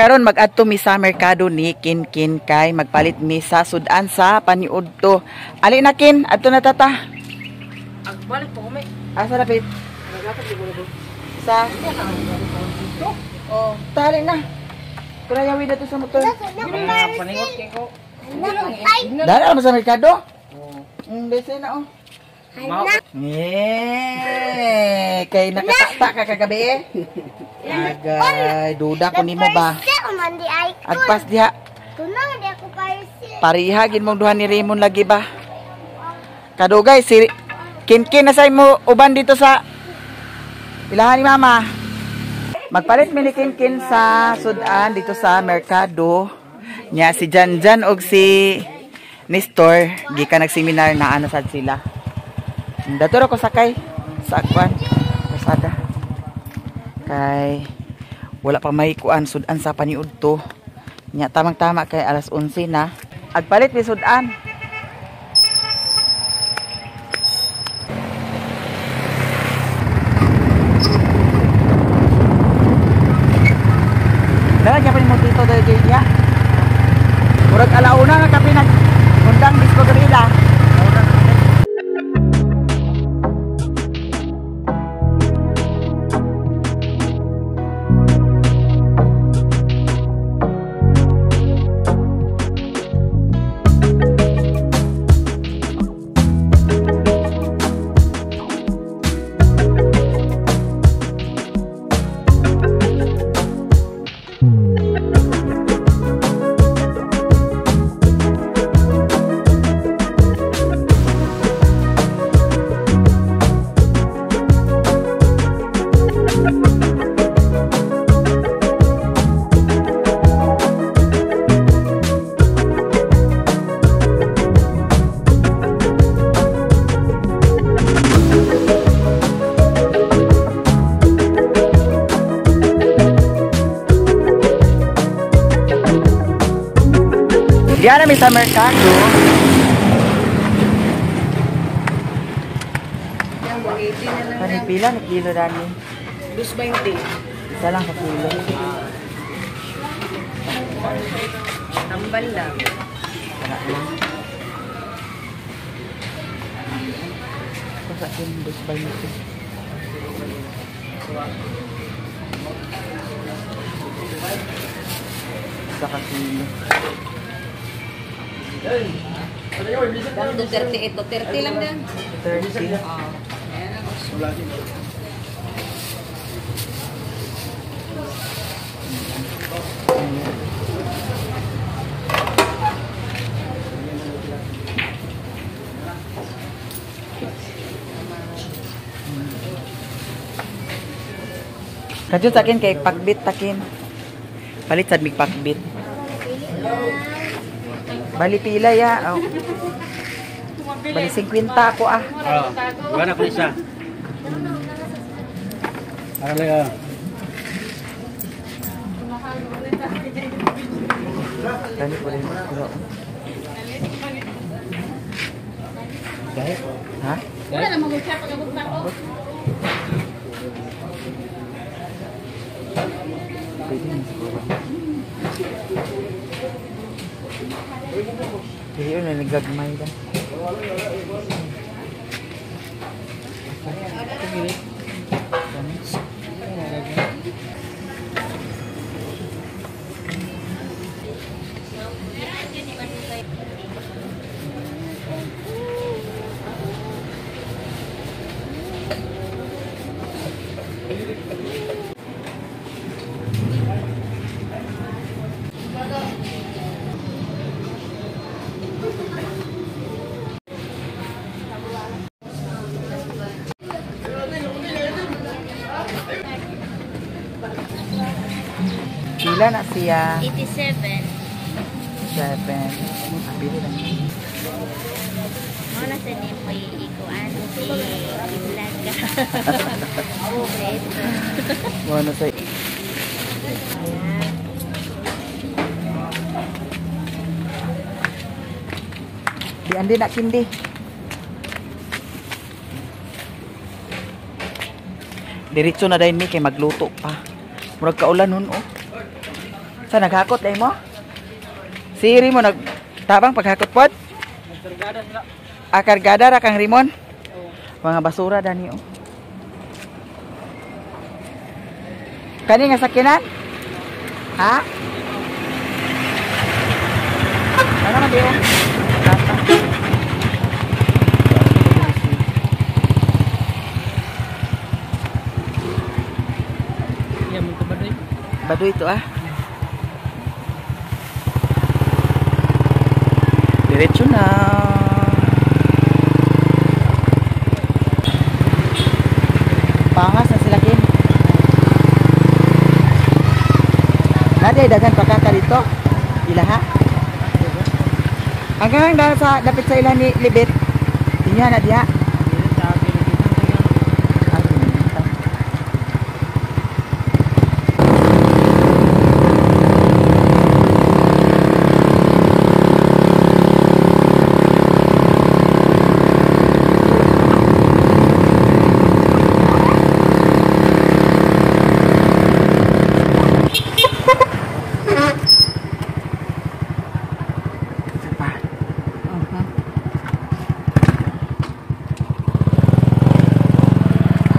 Karon mag-adto mi sa merkado ni Kinkin kay magpalit mi sa sudan sa paniudto. Ali na Kin, adto na tata. Agbalik po kami. Asa dapit? Sa? Oh, tali na. Kurayawi na to sa motor. Paningot kay ko. Dala mo sa merkado? Bese na oh. Eh, kay nakatakta ka kagabi eh. Agay, duda ko nimo ba? Agpas diha. Pariha gin mong duha ni Raymond lagi ba? Kadugay si Kinkin na say mo uban dito sa ilahan ni Mama. Magpalit mi ni Kinkin sa sudan dito sa merkado. Nya si Janjan og si Nestor gikan nagseminar na ano sad sila. Dato ra ko sakay sa akwan pasada. Kay wala pa may kuan sudan sa paniudto. Nya tamang-tama kay alas 11 na. Agpalit mi sudan. Dala gyapon mo dito dahil niya. Murag alauna nga kape nag undang disco gorilla. Diyan na mi sa merkado. Panipila ni kilo dani? 2.20. Isa lang sa kilo. Tambal lang. Ito sa akin, 2.20. Isa ka kilo. 2.30 ito. 30 lang din. 30. Kadyo sa akin kay pakbit takin. Palit sad mig pakbit. Bali pila ya. Oh. Bali 50 ako ah. Oh, wala ko isa. Para lang. Tani ko rin. Dahil? Ha? Wala na mag-usap pag-abot na ako. Pwede na siguro. Hindi yun na nagagmay ka. Pila na siya? 87. 7. Pili lang. Mao na sa nimo ikuan si i-vlog ka. Mao na sa. Di andi na kindi. Diretso na dayon mi kay magluto pa. Murag kaulan nun oh. Sa naghakot dai mo? Si Rimon nagtabang paghakot pod? Nagkargada sila. Ah, kargada ra kang Rimon? Mga basura dani oh. Kani nga sakyanan? Ha? Ano man diyo? Tata. Iya mo to badoy. Badoy ito ah. Diretso na. Pangas na sila Kim. Nadia, daghan pa ka dito. Ilaha. Hanggang dahil sa dapit sa ilan ni Libet. Inyo na diha. Ah, ginita. Isa pa.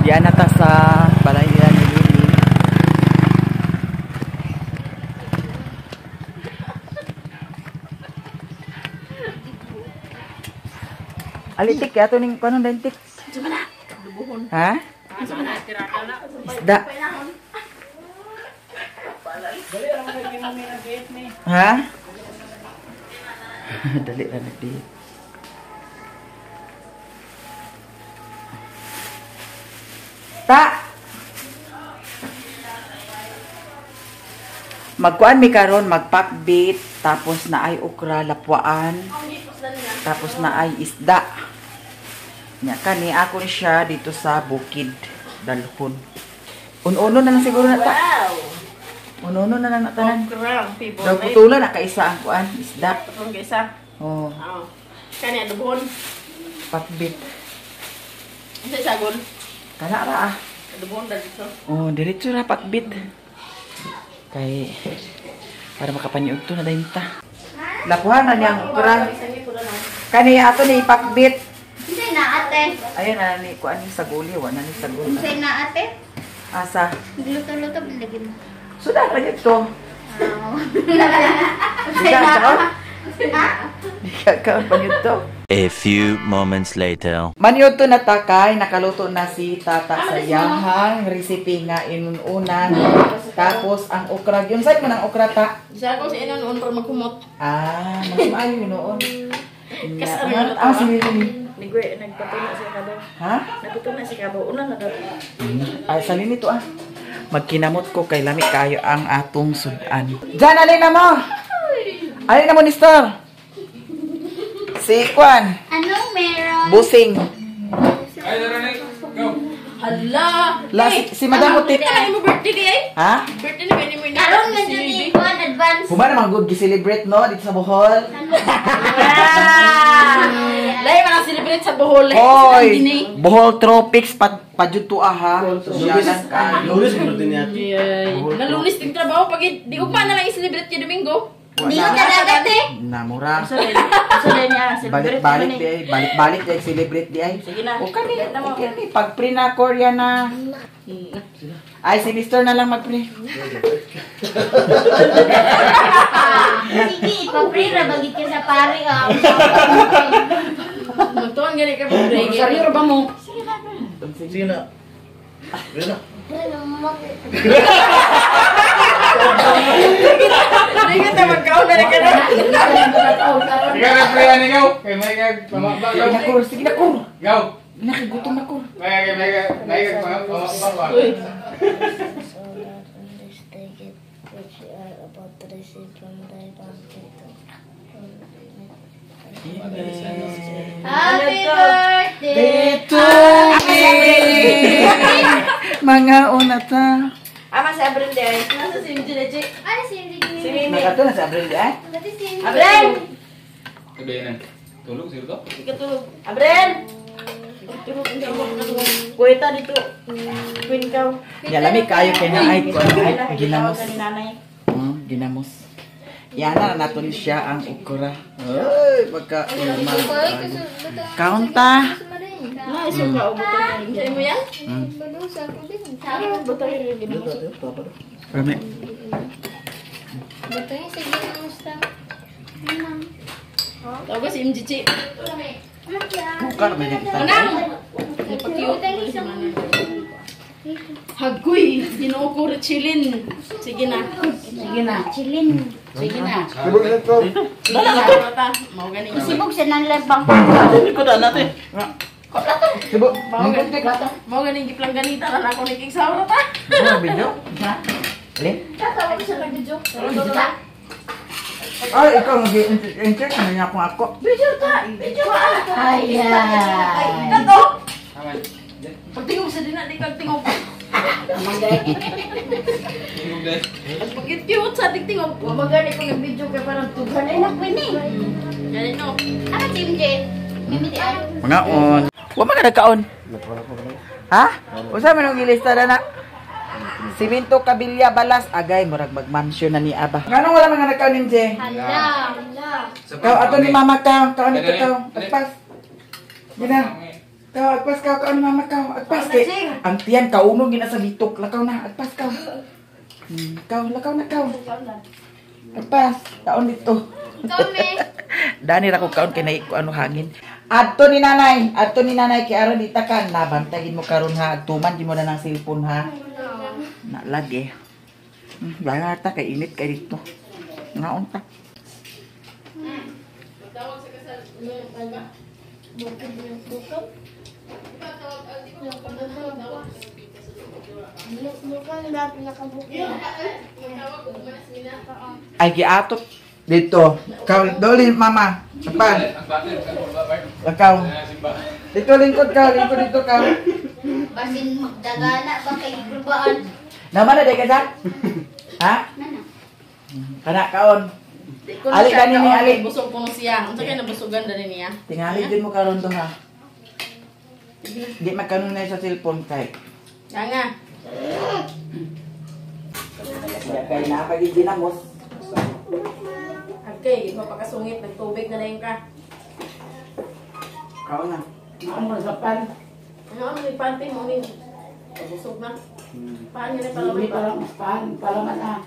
Diyan na ta sa balay nila ni Lily. Alitik kaya to ning kuno dentik. Ha? Isda. Ha? Dali ra nagdi. Ta. Magkuan mi karon, magpakbit, tapos na ay okra lapwaan, tapos na ay isda. Nya kani ako ni siya dito sa bukid dalhon. Uno-uno na lang siguro na ta. Wow. Uno-uno na lang na tanan. Okra, favorite. Daw putulan na kaisa ang kuan, isda. Putulon kaisa. Oh, Oo. Kani adobohon. pakbit. Unsa sagol? Kana ra ah. Adobohon dito. Oh, diretso ra pakbit. Kay para makapaniud to na dayon ta. Lapuhan na niyang okra. Kani ato ni ipakbit. Unsay na ate? Ayun na ni kuan ni saguli, wa na ni saguli. Unsay na ate? Asa? Gluto-luto lagi mo. Sudah pa dito. Wow. Di ka kaon? Di ka kaon pa dito. A few moments later. Maniod to na takay, nakaluto na si Tata sa yahang recipe nga inununan. Tapos ang okra, yun saan mo ng okra ta? Sagol sa inon para magkumot. Ah, mas maayo yun noon. Kas ano yun, Ah, si Lily. Nigwe nagpatuna si Kabo. Ha? Nagpatuna si Kabo. Una na Ay, salin nito ah. Magkinamot ko kay lami kayo ang atong sudan. Diyan, alin na mo! Alin na mo, Nestor! Si Kwan, Anong meron? busing. Hala. La, si Madam Utit. Ay, mo birthday di ay? Ha? Birthday ni Benny mo ni. Karon man jud ikuan advance. Human naman good gi-celebrate no dito sa Bohol. Lahi man ang celebrate sa Bohol. Hoy, Bohol Tropics pa jud to ah ha. Sosyalan ka. Lunes mo din niya. Nalunis din trabaho pag di ugma na lang i-celebrate yung Domingo. Di ko talaga te. Namura. Sa niya Balik-balik di ay, balik-balik di ay celebrate di ay. Sige na. Okay ni, okay ni pag-pre na Korea na. Ay, si Mister na lang mag-pre. Sige, ipapre ra bagit ka sa pare ah. Magtuon gani ka pag-break. Seryo ra ba mo? Sige na. Sige na. Hindi ka ta magkaon na ka na. Ikaw na pre, ano ikaw? Kay may kag pamaba Sige na kur, sige na kur. Gaw. Nakigutom na kur. May kag pamaba ba. Happy birthday! To me. Mga una ta. Ama si Abril di ay. Nasa si MJ na Ano si MJ? Si Mimi. Nakato na sa Abril di ay. Pati si MJ. Abril! Sabihin na. Tulog sir to. Ikatulog. Abril! Tulog ang tawag na tulog. Kuweta dito. Queen ka. Yalami kayo kay na ay ko ano ginamos. Ni nanay. Ginamos. Yana na nato ni siya ang okra. Ay, pagka Kaunta. Na iso ka o butang yung mo yan? Butang yung ginamos. Kami. Butang sa ginamos ta. Tawag si MGC. Bukar ba niya isa? Anang! Hagoy! Ginoo ko chilin. Sige na. Sige na. Chilin. Sige na. Dala na to. Mao gani. Isibog sa nanlabang. Hindi ko na natin. Sibo. Mao gani giplang ganita na ako ni King Saura ta. Ano video? Alin? Tatawag siya nag video. Ay, ikaw mag-i-insert na niya akong ako. Video ta. Video ta. Ay. Kato. Pagtingog sa dina di kag tingog. Pagkit cute sa tingog. Wa magani ko nag video kay parang tughan Ay, nakwini. Gani no. Ano si MJ? Mimiti ano? Mga on. Wa man ka nagkaon. Ha? Usa man ang gilista na na? Siminto Kabilya Balas agay murag magmansyon na ni Aba. Nganong wala man nga nagkaon ni Jay? Hala. Kaw ato ni mama kaw, kaon nito kaw. Agpas. Gina. Kaw agpas kaw kaon ni mama kaw. Agpas kay ang tiyan kauno gina sa bitok lakaw na agpas kaw. Kaw lakaw na kaw. Agpas kaon dito. Kami. Dani ra ko kaon kay naik ko ano hangin. Adto ni nanay kay aron dita ka nabantagin mo karon ha, tuman di mo na ng cellphone ha. Na lagi. Banga ta kay init kay dito. Ngaon ta. Ay giatot dito. Kaw doli mama. Kapan? Lakaw. Dito lingkod ka, lingkod dito ka. Basin magdagana ba kay gurbaan? Naman na day ka dyan? Ha? Kana kaon. Ali, gani ni, ali. Busog kuno siya. Unsa kay nabusugan dani niya? Tingali din mo karon do ha. Di magkanon na sa cellphone kay. Nga. Kay na pag ginamos. Okay, di mapakasungit nagtubig na dayon ka. Kaon na. Ano ang may panty mo ni? Pabusog na. Paano na pala may Parang palaman ah.